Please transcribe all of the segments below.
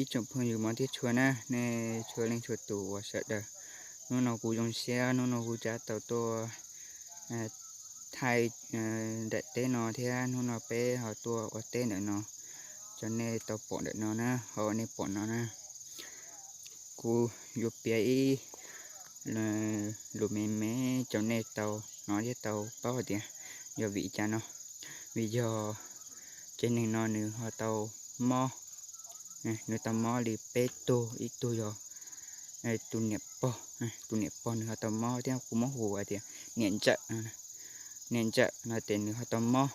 Ib tsoom phooj ywg mov thiab tshua na, nej txhua leej txhua tus uas sawv daws, hnub no kuv zoo siab, hnub no kuv rov tau tuaj thaij nram teb no thiab, hnub no peb ho tuaj ua teb ntawm no, cov nej tau pom ntawm no na, ho nej pom no na. Kuv yuav piav ib lus me me rau nej tau hnov thiab tau paub hais tias yog vim cas no. Vim yog tsev neeg no nws ho tau mob, nws tau mob li peb tug, ib tug yog tus niam pog, tus niam pog nws ho tau mob thiab kuv muab hu hais tias niam ntxawm no, niam ntxawm no ces nws ho tau mob.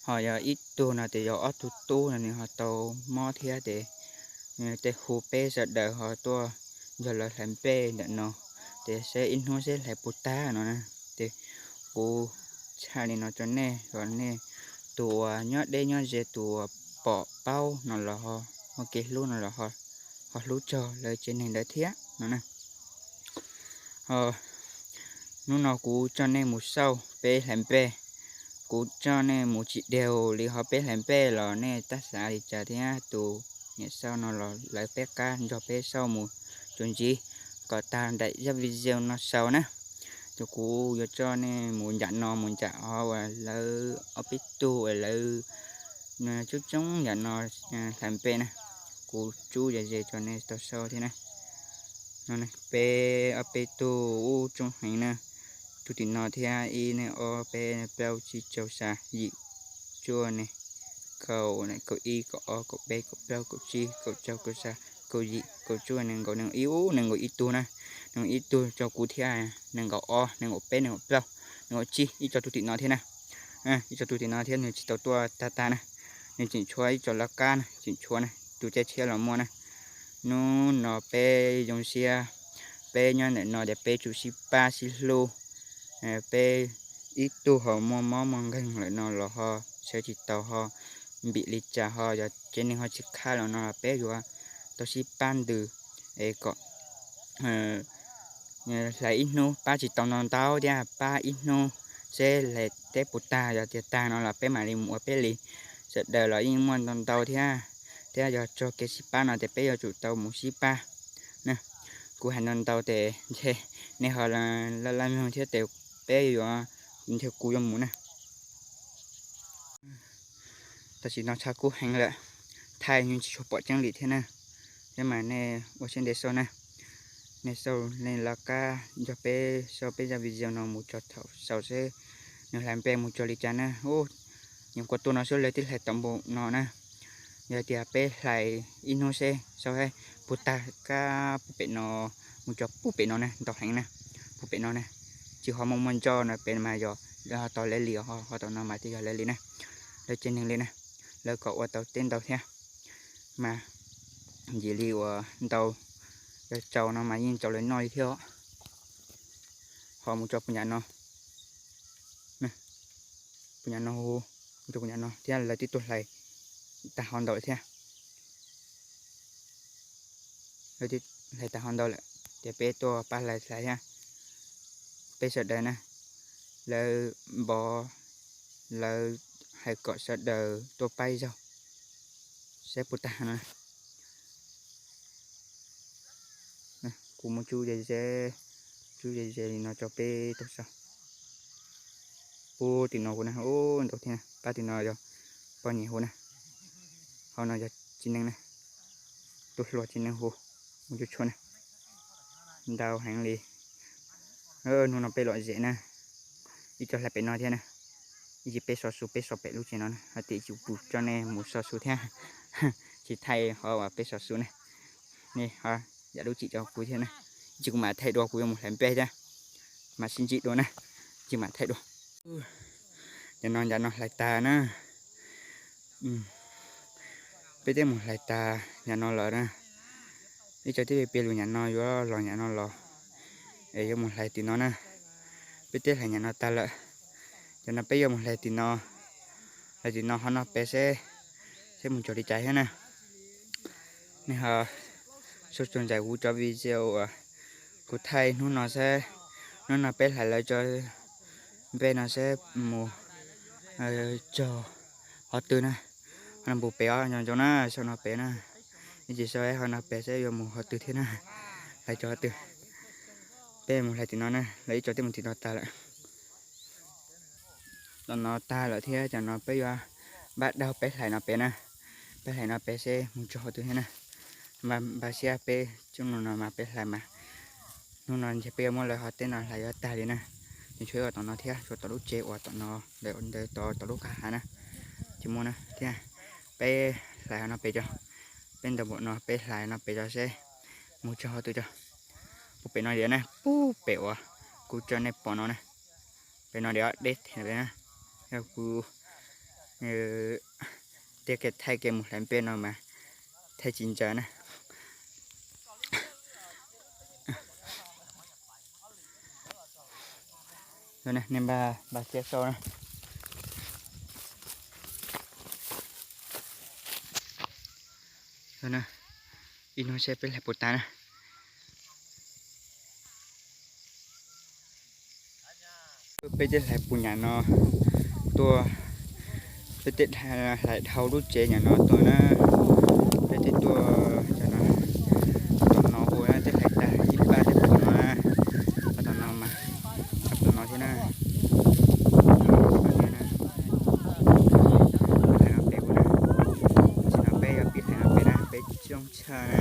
Ho yog ib tug no ces yog ob tug tub no nws ho tau mob thiab ces tej hu peb sawv daws ho tuaj nrog lawv hlais nplej ntawm no, ces seb ib hnub seb hlais puas tag no na. Ces kuv tshaj li no rau nej, nej tus uas nyob deb nyob ze tus uas pom paub no los ho muaj kev hlub no los ho hlub txog lawv tsev neeg ntawd thiab no na. Ho hnub no kuv coj nej mus xauj peb hlais nplej, kuv coj nej mus tsis dhau li ho peb hlais nplej los nej tab xav li cas thiab, tus niam xauj no los lawv peb qab nrog peb xauj mus tsuas ntxiv kom tag nraim zaj video no xaus na. Ces kuv yuav coj nej mus nram no, mus nram ho uas lawv ob peb tug uas lawv coob coob nram no hlais nplej na. Kuv tsub ze ze rau nej tau xauj thiab na. Peb ob peb tug ub coob heev na, tug tim no thiab ib, ob, peb, plaub, tsib, rau, xya, yim, cuaj, nees, kaum, kaum ib, kaum ob, kaum peb, kaum plaub, kaum tsib, kaum rau, kaum xya, kaum yim, kaum cuaj, nees nkaum, nees nkaum ib, ub nees nkaum ib tug na. Nees nkaum ib tug rau kuv thiab, nees nkaum ob, nees nkaum peb, nees nkaum plaub, nees nkaum tsib, ib co tug tim no thiab na. Ib co tug tim no thiab nws tsis tau tuaj tag tag na, nws tseem tshuav ib co lawv qab na, tseem tshuav na, tus caij tshiab los muaj na. Hnub no peb zoo siab, peb nyob ntawm no ces peb tsum sib pab sib hlub. Peb ib tug ho muaj mob muaj nkeeg lawm no los ho sawv tsis tau, ho npim li cas ho yog tsev neeg ho tsis khaj los no los peb yuav tau sib pab ntws es kom hlais ib hnub, pab tsis tau ntau ntau thiab, pab ib hnub seb hlais teb puas tag, yog tias tag no los peb mam li mus ua peb li. Sawv daws los yeej muaj ntau ntau thiab, thiab yog txog kev sib pab no ces peb yuav tsum tau mus sib pab na. Kuv hais ntau ntau ces ntshe nej ho laj laj mloog thiab ces peb yuav, ntshe kuv yuav mus na. Tam sim no tshav kub heev lawm, thaij yeej tsis tshua pom tseeb li thiab na. Thiab mas nej ua siab ntev xauj na, nej xauj nej lawv qab nrog peb xauj peb zaj video no mus txog thaum xaus seb nws hlais nplej mus txog li cas na. Ub, nyuam qhuav tuaj no xwb lawv twb hlais tau npaum no na. Yog tias peb hlais ib hnub seb xauj seb puas tag kab puag pem no mus txog puag pem no na, ntau heev na, puag pem no na. Tsis ho muaj muaj ntso no pem mas yog ho tau lawv li, ho tau no mas thiaj yog lawv li na, lawv tsev neeg li na, lawv kom ua tau teb ntau thiab. Mas yim li uas ntau, yog tsaus no mas yeej tsaus lawv noj li thiab. Ho mus txog puag nram no, puag nram no, mus txog puag nram no thiab lawv twb tuaj hlais tag ho ntau lawm thiab. Lawv twb hlais tag ho ntau lawm, ces peb tuaj pab hlais hlais thiab. Peb sawv daws na, lawv npov, lawv hais kom sawv daws tuaj pab zaug saib puas tag no. Kuv muab tsub ze ze, tsub ze ze li no rau peb tau xauj. Puag tim no hu na, ub ntau thiab, pab tim no yog poj niam hu na, hauv no yog txiv neej na, tus hluas txiv neej hu, mus tshuaj tshuaj na, ntau heev li. Hnub no peb lom zem na, ib co hlais pem no thiab na, ib co peb so su peb so pem lub tsev no na, hais tias kuv coj nej mus so su thiab, tsis thaij qhov uas peb so su na, nej ho yam lub txim rau kuv thiab na, tsis kuv mam thaij dua, kuv yuav mus hlais nplej thiab, mam sib ntsib dua na, tsis mam thaij dua. Cov no ncav no hlais tag na. Peb twb mus hlais tag nyam no lawm na. Ib co twb piav lus nyam no yuav los nyam no los, es yuav mus hlais tim no na. Peb twb hlais nyam no tag lawm, cov no peb yuav mus hlais tim no, hlais tim no ho no pem seb, seb mus txog li cas thiab na. Nej ho sub txuag ntsaim kuv cov video uas kuv thaij hnub no seb, hnub no peb hlais lawv cov nplej no seb mus txog qhov twg na. Ho no mus pem os, nco ntsoov na, sau no pem na. Ces saib ho no pem saib yuav mus qhov twg thiab na. Hlais txog qhov twg? Peb mus hlais tim no na, lawv ib co twb mus tim no tag lawm. Tom no tag lawm thiab, tam no peb yuav npaj daug peb hlais no pem na. Peb hlais no pem seb mus txog qhov twg thiab na. Npaj siab peb tsob no mas peb hlais mas hnub no ntshe peb yuav muab lawv qhov teb no hlais yuav tag li na. Ces tshuav ib qho tom no thiab, tshuav tom lub tsev uas tom no, ntawm ntawd tom lub kwj ha na. Ces muaj na thiab, peb hlais qhov no pem tso. Peb ntaus npaum no peb hlais no pem tso seb mus txog qhov twg tso. Puag pem no tias na, puag pem uas kuv tso nej pom no na. Pem no tias deb theem na. Yog kuv tiag kiag thaij kiag mus hlais pem no mas thaij tsis ntsaws na. Nej npaj npaj siab saib na. Ib hnub seb peb hlais puas tas na. Peb tej hlais puas nyam no tuaj, peb tej hlais dhau lub tsev nyam no tuaj na. Peb tej tuaj cov no, tom no hu na, tej hlais tag ib pab tej tom no na, tom no mas, tom no thiab na. Hlais no pem hu na, tam sim no peb yuav pib hlais no pem na, peb coob tshaj na.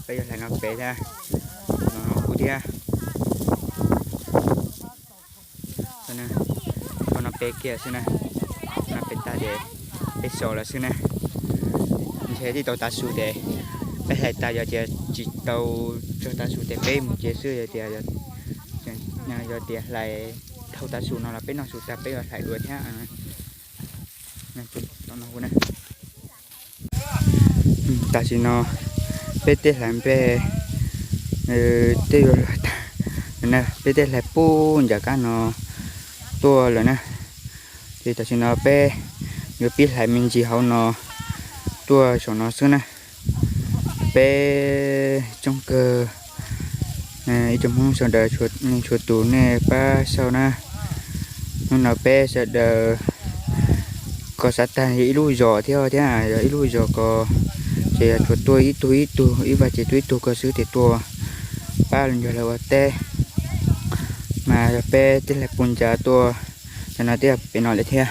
Peb yuav hlais no pem thiab, no hu thiab. Ua no pem kiag xwb na, no pem tag ces peb xaus lawm xwb na. Ntshe tib tau tav su ces peb hlais tas, yog tias tsis tau txog tav su ces peb mus tsev xwb, yog tias, yog tias hlais dhau tav su no los peb noj su tag peb yuav hlais dua thiab. Tam sim no peb tej hlais npe tej yuav luag tag, peb tej hlais puag nram kab no tuaj lawm na. Ces tam sim no peb yuav pib hlais me ntsis hauv no tuaj saum no xwb na. Peb tsoom kawg ib tsoom Hmoob sawv daws, txhua tus nej pab saib na. Hnub no peb sawv daws ko xav tag yog ib lub zos thiab thiab, yog ib lub zos ko ces yog tsuas tuaj ib tug ib tug, ib vaj tsev tuaj ib tug ko xwb ces tuaj pab los nrog lawv ua teb. Mas yog peb tej hlais puag nram tuaj, tam no twb yog pem no lawm thiab.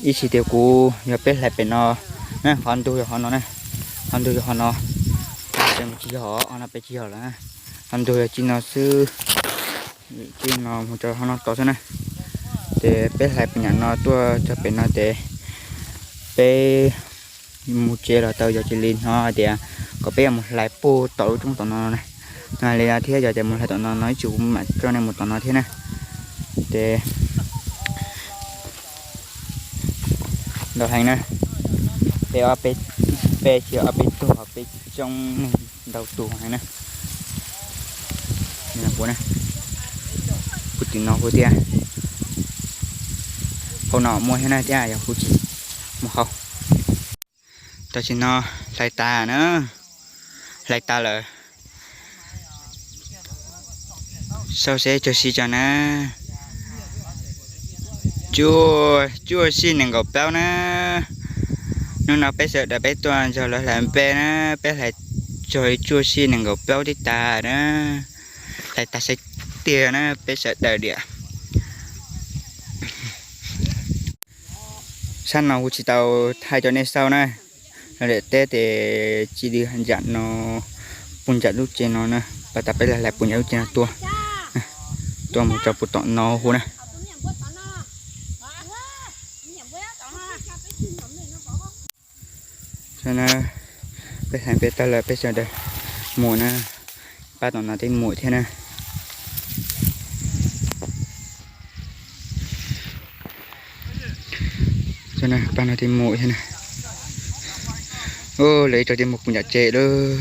Ib txhis tias kuv yog peb hlais pem no, qhov ntug yog qhov no na, qhov ntug yog qhov no, pem tsis yog, qhov no pem tsis yog lawm na, qhov ntug yog txij no xwb, txij no mus rau qhov no tod xwb na. Ces peb hlais puag nram no tuaj txog pem no ces peb mus tsev los tau, yog cia li hnov hais tias kom peb yuav mus hlais puag tom lub roob tom no na. No li no thiab, yog tias mus hlais tom no no ib tsam kuv mam coj nej mus tom no thiab na. Ces ntau heev na, peb ob peb, peb tsis ob peb tug, peb coob neeg ntau tus heev na. Kuv tim no kuv thiab, hauv no muaj thiab na thiab, yog kuv tsis mus hauv. Tam sim no hlais tas na, hlais tas lawm. Sau seb tsuag si tso na. Cuaj, cuaj sij nees nkaum plaub na. Hnub no peb sawv daws peb tuaj nrog lawv hlais npe na, peb hlais tsuag cuaj sij nees nkaum plaub tib tas na. Hlais tas saib tiag na peb sawv daws diam. Sab no kuv tsis tau thaij rau nej saib na. Lawv daim teb ces cia li nram no, puag nram lub tsev no na, pas tas peb hlais puag nram lub tsev no tuaj, tuaj mus rau puag tom no hu na. Peb hlais npe tag lawm peb sawv daws mus na, pab tom no twb mus thiab na. Pab no twb mus thiab na. Lawv ib co twb mus puag nram tsev lawm.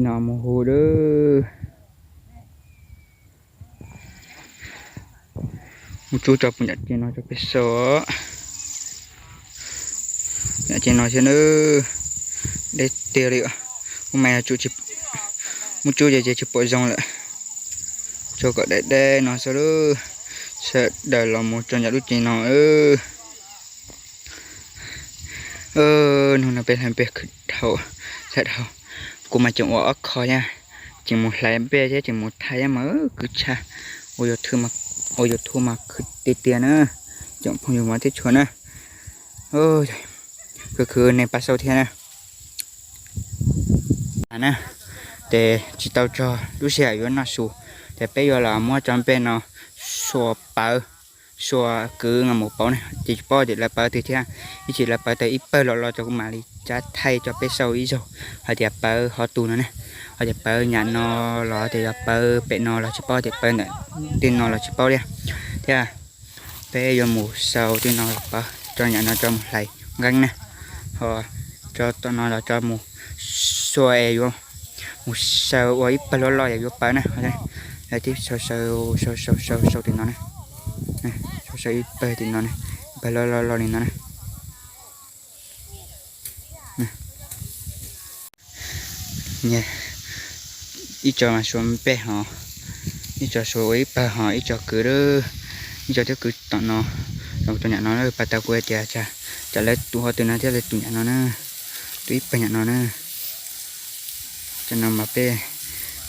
No mus hu lawm. Muab tsub tso puag nram tsev no tso peb so. Nram tsev no xwb na, deb tiag li. Ub mas, muab tsub ces tsis pom zoo lawm. Tso kom deb deb no xwb lawm. Sawv daws los mus tso nram lub tsev no lawm. Hnub no peb hlais npej khwv dhau, hlais dhau. Kuv mas tseem ua ob qho thiab, tseem mus hlais npej thiab tseem mus thaij thiab mas kwv tshaj. Ua YouTube mas khwv tiag tiag na, tsoom phooj ywg mov teb tshua na. Khwv khwv nej pab xauj thiab na. Na, ces tsis tau txog lub sij hawm yuav noj su, ces peb yuav los muab tso npej no sua pawv, sua kwv nkaus mus pauv na, ces tsis paub tias lawv pawv twg thiab, ib chim lawv pawv tau ib pawg los los rau kuv mam li cab thaij rau peb xauj ib zaug hais tias pawv qhov twg no ne, hais tias pawv nyam no los tias yog pawv pem no los tsis paub, tias pawv ntawm tej no los tsis paub li thiab. Peb yuav mus xaus tej no los pawv, tso nyam no tso mus hlais nqeeb na, ho tso tom no los tso mus sua es yuav mus xaws ua ib pawg loj loj es yuav pawv na. Lawv twb xaws xaws xaws xaws xaws tim no na, xaws xaws ib pawg tim no na, ib pawg loj loj loj li no na. Ib co mas sua npej ho, ib co sua ua ib pawg ho ib co kwv, ib co twb kwv tom no, rau nyam no pab tau kuv hais tias tsam lawv tus ho tus no thiab lawv tus nyam no na, tus ib pawg nyam no na. Cov no mas peb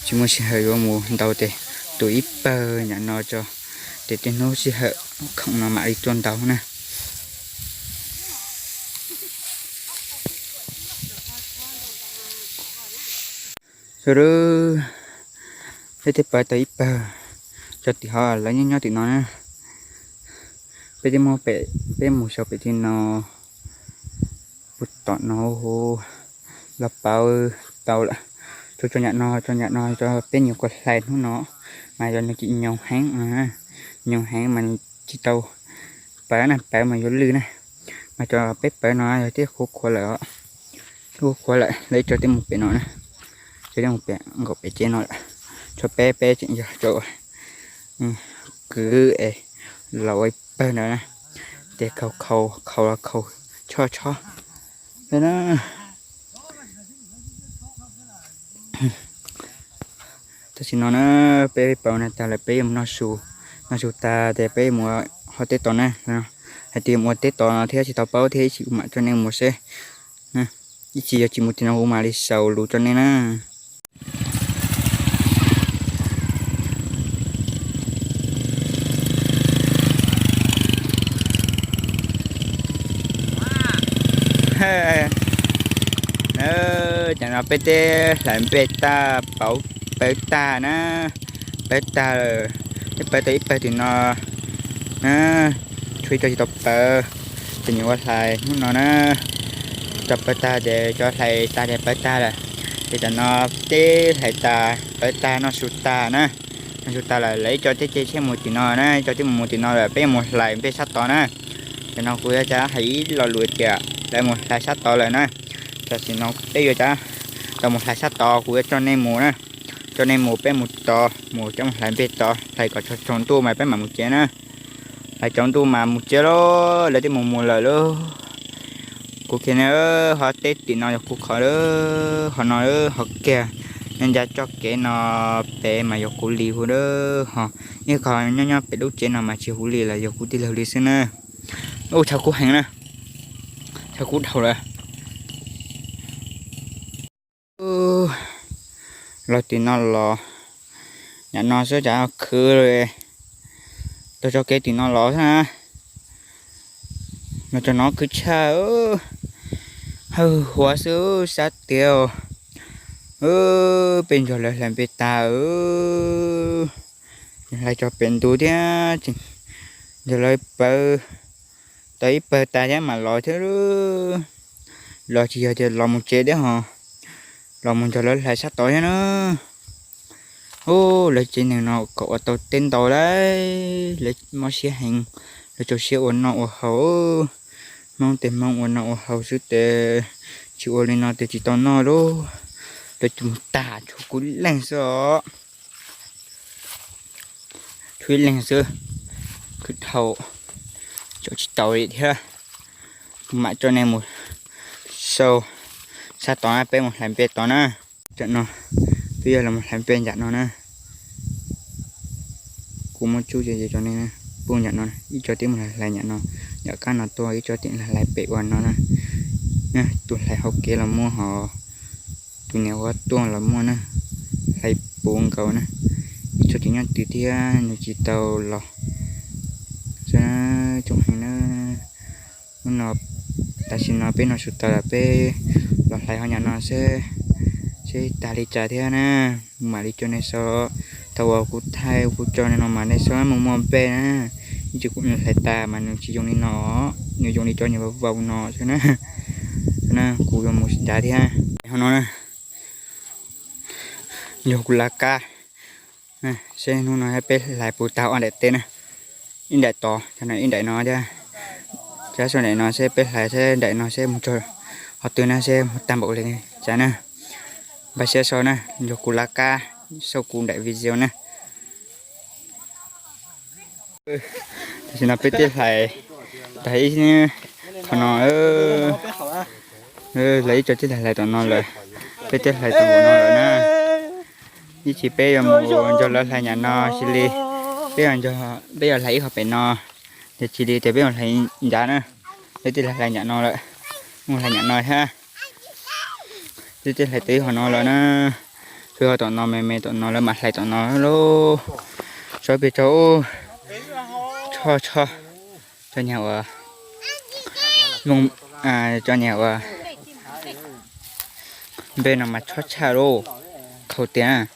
tsis muaj sij hawm yuav mus ntau tes, tus ib pawg nyam no tso, tes tej hnub sij hawm khoom no mam li tuaj ntau na. Sawv daws, peb twb pawv tau ib pawg, tso tim ho lawv nyob nyob tim no na. Peb twb muab pem, peb mus xaus pem tim no, puag tom no hu los pawv tau lawm. Tso, tso nyam no, tso nyam no, tso peb nyuam qhuav hlais hnub no, mas yog nws tsis nyoos heev, nyoos heev mas tsis tau pawv na, pawv mas yuav lwj na. Mas cov peb pawv no yog twb qhuav qhuav lawm, twb qhuav qhuav lawm, lawv ib co twb mus pem no na, ib co twb mus pem nkaum pem tsev no lawm. Tshuav peb, peb tseem yog cov kwv es los ua ib pawg ntawd na, ces khaus khaus khaus los khaus chob chob na. Tam sim no na, peb pawv no tag lawm peb yuav mus noj su, noj su tag ces peb mus ho teb tod na. Hais tias mus ua teb tod no thiab tsis tau paub thiab, ib chim kuv mam tso nej mus seb. Ib chim yog tsis mus tim no kuv mam li xaus lus tso nej na. Tam no peb twb hlais npej tag, pawv tag na, pawv tag lawm, twb pawv tau ib pawg tim no na, tshuav ib co tsis tau pawv, ces nyuam ua hlais hnub no na. Cov pawv tag ces cov hlais tag ces pawv tag lawm, ces tam no twb hlais tas pawv tag noj su tag na. Noj su tag lawm lawv ib co twb cia li mus tim no na, ib co twb mus mus tim no lawm, peb yuav mus hlais npej sab tod na. Tam no kuv yuav coj hais ib lo lus tias lawv mus hlais sab tod lawm na. Tam sim no peb yuav coj tau mus hlais sab tod, kuv yuav coj nej mus na, coj nej mus peb mus tod, mus coj mus hlais npej tod, hlais kom tsaus ntuj mas peb mam mus tsev na. Hlais tsaus ntuj mas mus tsev lauj, lawv twb mus mus lawm lauj. Kuv kiag ne, ho teb tim no yog kuv qhov, ho no ho kiag nyob ncaj txoj kev no pem mas yog kuv li hu lawm, ho ib qho nyob nyob pem lub tsev no mas tsis hu li lawm, yog kuv tij laug li xwb na. Ub, tshav kub heev na, tshav kub dhau lawm. Los tim no los, nyam no xwb cas khwv, tau txoj kev tim no los xwb na. Los txog no khwv tshaj, hawj huav xwb sab tiag. Peb nrog lawv hlais npej tag, hlais txog pem ntu thiab, nrog lawv pawv tau ib pawg tag thiab mam los thiab. Los tsis yog tias los mus tsev thiab ho, los mus nrog lawv hlais sab tod thiab na. Ub, lawv tsev neeg no kom ua tau teb ntau lawm, lawv mob siab heev, lawv rau siab ua noj ua haus. Hmoob tej Hmoob ua noj ua haus xwb tes, tsis ua li no tes tsis tau noj lauj. Lawv mus tag tshuav kuv ib leeg xwb os. Tshuav ib leeg xwb, khwv dhau, tsom tsis tau li thiab. Kuv mam coj nej mus xauj sab tod na, peb mus hlais npej tod na. Tam no peb yog los mus hlais npej nram no na. Kuv muab tsub ces cov nej pum nram no, ib co twb mus hlais nram no, nram qab no tuaj, ib co twb hlais pem ua no na. Tus hlais hauv kev los muaj hos, tus niam huab tuaj los muaj na, hlais puv nkaus na. Ib tsoom tseem nyob twg thiab nws tsis tau los xwb na, coob heev na. Hnub no, tam sim no peb no su tas lawm peb los hlais hauv nyam no seb, seb tag li cas thiab na. Mam li coj nej so, thaum uas kuv thaij kuv tso no mas nej so mus muaj npe na. Ib tsis kuv hlais tas mas nws tsis zoo li no, nws zoo li cov nyuag vau vau no xwb na. Xwb na, kuv yuav mus nrad thiab. Hauv no na, yog kuv laj kab. Seb hnub no peb hlais puv tag ob daim teb na. Ib daim tod, ib daim no thiab. Cab sau daim no seb peb hlais seb daim no seb mus txog qhov twg na, seb mus tag npaum li cas na. Npaj siab so na, yog kuv laj kab, sau kuv daim video na. Tam sim no peb twb hlais tag ib, qhov no, hlais ib co twb hlais tom no lawm, peb twb hlais tau npaum no lawm na. Ib chim peb yuav mus nrog lawv hlais nyam no xws li, peb, peb yuav hlais ib qho pem no, ces cia li tias peb mus hlais nrad na. Peb twb hlais nyam no lawm, mus hlais nyam no thiab. Twb twb hlais tau ib qho no lawm na. Peb ho tom no me me tom no lawv mam hlais tom no lauj. Tsob peb tsob, tshoj tshoj, tsob nyuag uas, tsob nyuag uas npe no mas tshoj tshaj lauj, khaus tiag na.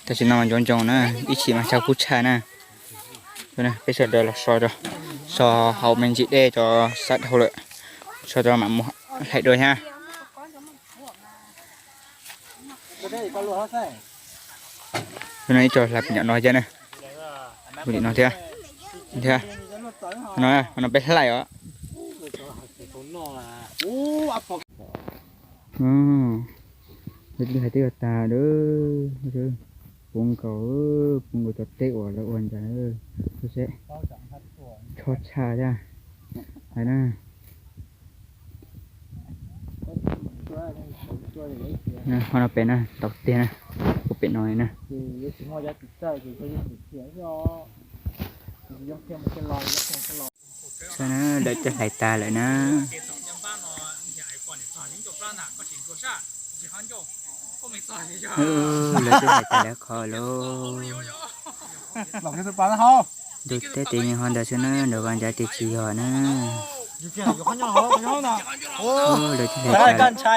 Tam sim no mas ntsoov ntsoov na, ib chim mas tshaj kub tshaj na. Peb sawv daws los so, so hauv me ntsis dej tso sab dhau lawm, so tso mam mus hlais dua thiab. Ib co hlais pem nyam no thiab na, ua li no thiab, thiab no, no peb hlais os. Peb hlais twb yuav tag lawm, puv nkaus, puv nkaus cov teb uas lawv ua nrad, seb, tshoj tshaj thiab. Hais na, qhov no pem na, tau tiag na, ua pem no na. Saib na, lawv twb hlais tas lawm na. Lawv twb hlais tas lawm qhov lauj. Ntu teb ces nws ho ntawd xwb na, nram vaj nrad ces tsis yog na. Lawv twb hlais tas, twb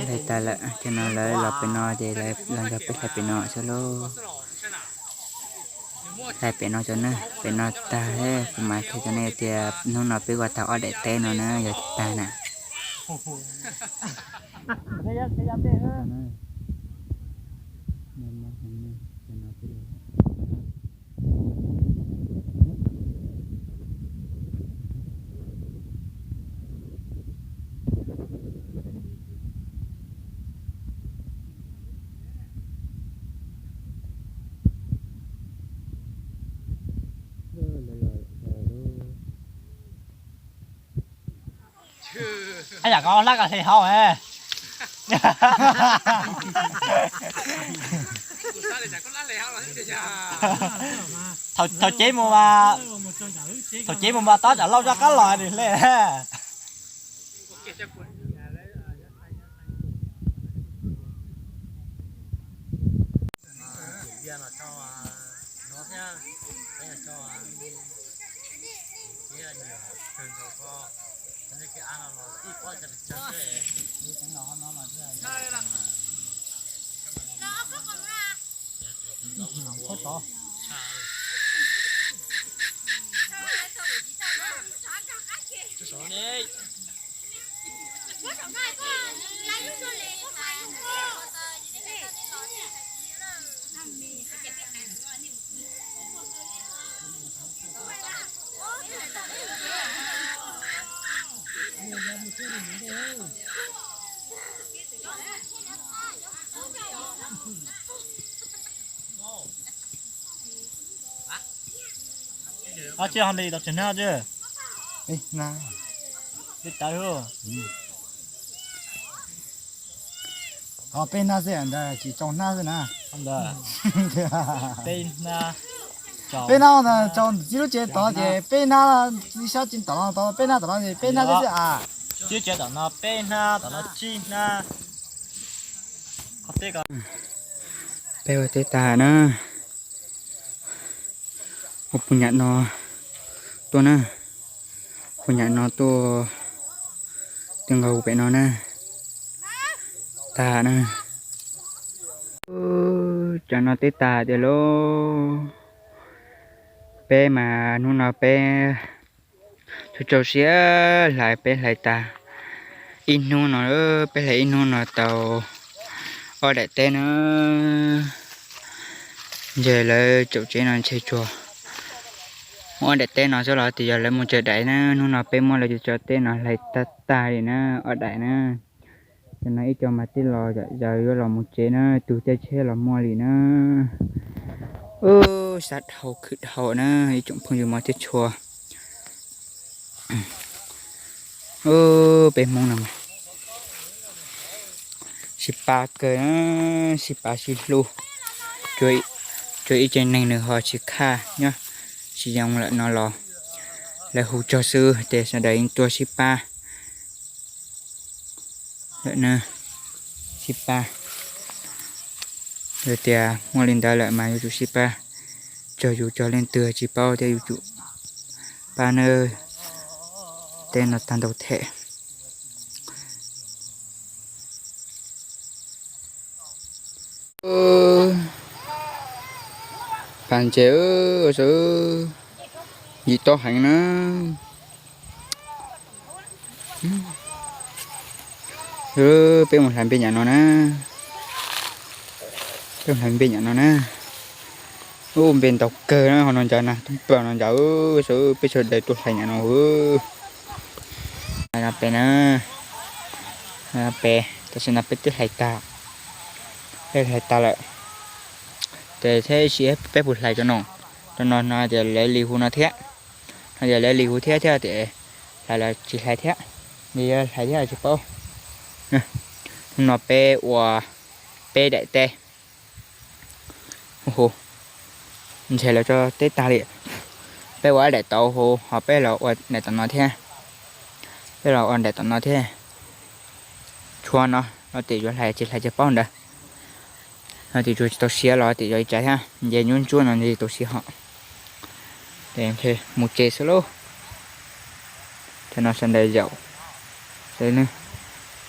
hlais tas lawm, ces no lawv los pem no ces lawv los nrog peb hlais pem no xwb lauj. Hlais pem no tso na, pem no tag kuv mam qhia rau nej tias hnub no peb ua tag ob daim teb no na, yog tsis tag na. Yam koj laj koj hle hauv. Thaum ceb mus mas, thaum ceb mus mas tob tsam lauj zaj qab los nws hle. Ob tsi ho npe tau tsev nab tsi? Peb tawv. Ho peb hnab xwb ntawd tsis tsaus hnab xwb na. Ntawd peb hnab. Peb hnab tso txij lub tsev tod ces peb hnab, txij sab tsev tom no tod peb hnab tom no ces peb hnab xwb xwb a. Txij tsev tom no peb hnab, tom no tsib hnab. Peb ua teb tag na. Ua puas nyam no tuaj na. Puas nyam no tuaj, tej nkaus pem no na. Tag na. Tsam no teb tag tiag lauj. Peb mas hnub no peb txaus siab hlais, peb hlais tag ib hnub no, peb hlais ib hnub no tau ob daim teb na. Ntshe lawv tsaum tsev no ntshe tsuas muaj ob daim teb no xwb los tias yog lawv mus tsaws daim na. Hnub no peb muab lawv cov teb no hlais tag tag li na, ob daim na. Cov no ib co mas tij los yom, yuav los mus tsev na, tus caij tsheb los muaj li na. Sab dhau khwv dhau na ib tsoom phooj ywg mog thiab tshua. Peb Hmoob no mas sib pab kawg, sib pab sib hlub. Tsuas ib tsev neeg nws ho tsis khaj nyob tsis zoo lawm no los lawv hu txog xwb ces sawv daws yeej tuaj sib pab lawm na, sib pab. Yog tias muaj li ntawd lawm mas yuav tsum sib pab, txog yus txog leej twg tsis paub thiab yuav tsum pab nawb. Teb no tag ntau thiab. Pas ntses, yim tob heev na. Peb mus hlais npe nyam no na. Peb mus hlais npe nyam no na. Ub, npe ntau kawg na, ho no ncauv na, tub plaws no ncauv, peb sawv daws tuaj hlais nyam no. Peb na, peb tam sim no peb twb hlais tag, peb hlais tag lawm. Ces thiab ib sim peb puas hlais rau no, rau no no tias lawv li hu no thiab, no tias lawv li hu thiab thiab tias hlais los tsis hlais thiab, nws yuav hlais thiab tsis paub. Hnub no peb ua peb daim teb. Hu, ntshe lawv tso teb tag li. Peb ua daim tauv hu, ho peb los ua daim tom no thiab. Peb los ua daim tom no thiab. Tshua no no tias yuav hlais tsis hlais tsis paub ntawd. No tias tsuas tsis tau siav los tias yog ib tsam thiab, nce ntsuab ntsuab no tsis tau siav hos. Ces mus tsev xwb lauj. Thaum no sawv daws zaum,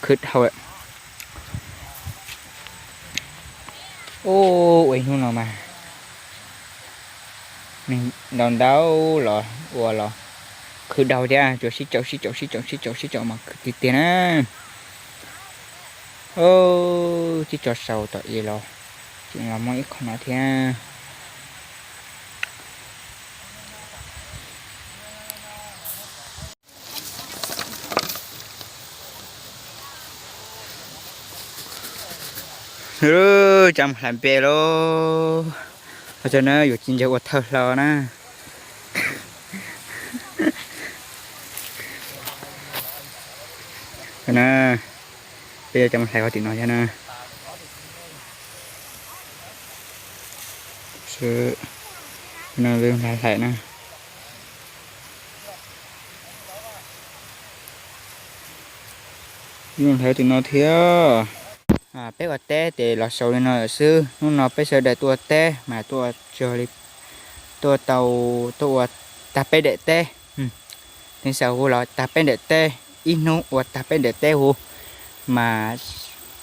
khwv dhau. Ub, ua ib hnub no mas neeg ntau ntau los ua los khwv dhau thiab, tsuas sib caum sib caum sib caum sib caum sib caum mas khwv tiag tiag na. Tib tso sau tom ib los tseem los muaj ib qho no thiab. Tsam mus hlais npe lauj. Ho tso na, yuav tsis ntseeg ua thawj hlo na. Peb yuav coj mus hlais qhov tim no thiab na. Hlais hlais na. Hlais tim no thiab. Peb ua teb ces los xaus li no lawm xwb. Hnub no peb sawv daws tuaj ua teb mas tuaj ua, tuaj tau, tuaj ua tag peb daim teb. Teev xaus hu los tag peb daim teb, ib hnub ua tag peb daim teb hu. Mas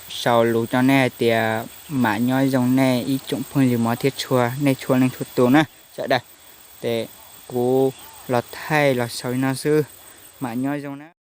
sau lus rau nej hais tias mam nyob zoo nej ib tsoom phooj ywg mov thiab tshua, nej txhua leej txhua tus na sawv daws. Ces kuv los thaij los xaus li no xwb, mam nyob zoo na.